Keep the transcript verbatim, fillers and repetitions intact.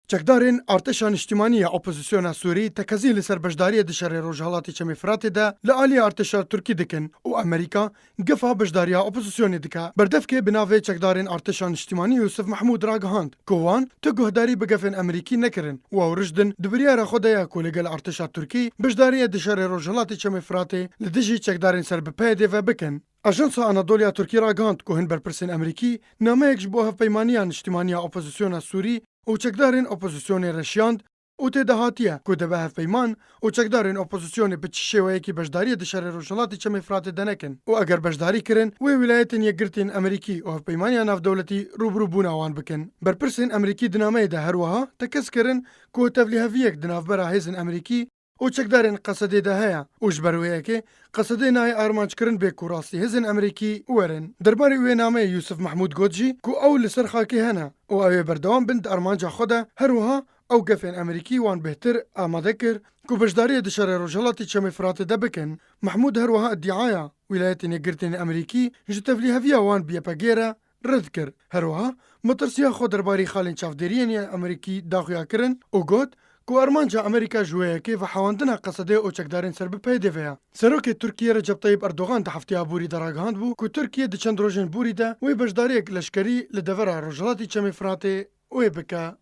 Çekdarên Artêşa Niştimanî ya Opozisyona Sûrî tekezî li ser beşdariyê di şerê Rojhelatê Çemê Firatê de li alî artêşa Tirkî dikin û Amerîka gefa beşdariya opozisyonê dike. Berdevkê bi navê Çekdarên Artêşa Niştimanî Yûsif Mehmûd ragihand ku wan tu guhdarî bi gefên Amerîkî nekirin û ew rijd in di biryara xwe de ye ku li gel artêşa Tirkî beşdariyê di şerê Rojhelatê Çemê Firatê li dijî çekdarên ser bi P Y D ve bikin. Ajansa Anadolu ya Tirkî ragihand ku hin berpirsên Amerîkî nameyek ji bo Hevpeymaniya Niştimanî ya Opozisyona Sûrî û çekdarên opozisyonê re şiyand û tê de hatiye ku dibe hevpeyman û çekdarên opozisyonê bi çi şêweyekî beşdariyê di şerê Rojhilatê Çemê Firatê de nekin û eger beşdarî kirin, wê Wîlayetên Yekgirtî yên Amerîkî û Hevpeymaniya Navdewletî rûbirûbûna wan bikin. Berpirsên Amerîkî di nameyê de her wiha tekez kirin ku tevlîheviyek di navbera hêzên Amerîkî û çekdarên Qesedê de heye û ji ber wê yekê Qesedê nayê armanc kirin bê ku rastî hêzên Amerîkî werin. Derbarê wê nameyê Yûsif Mehmûd got jî ku ew li ser xakê hene û ew ê berdewam bin di armanca xwe de, her wiha ew gefên Amerîkî wan bêhtir amade kir ku beşdariyê di şerê Rojhelatê Çemê Firatê de bikin. Mehmûd her wiha îdiaya Wîlayetên Yekgirtî yên Amerîkî ji tevlîheviya wan bi Y P G re red kir. Her wiha, metirsiya xwe derbarî xalên çavdêriyên yên Amerîkî daxuya kirin û got ku armanca Amerîka ji wê yekê vehewandina Qesedê û çekdarên ser bi P Y D ve ye. Serokê Tirkiyê Recep Tayyip Erdogan di hefteya borî de ragihand bû ku Tirkiye di çend rojên borî de wê beşdariyek leşkerî li devera Rojhilatê Çemê Firatê wê bike.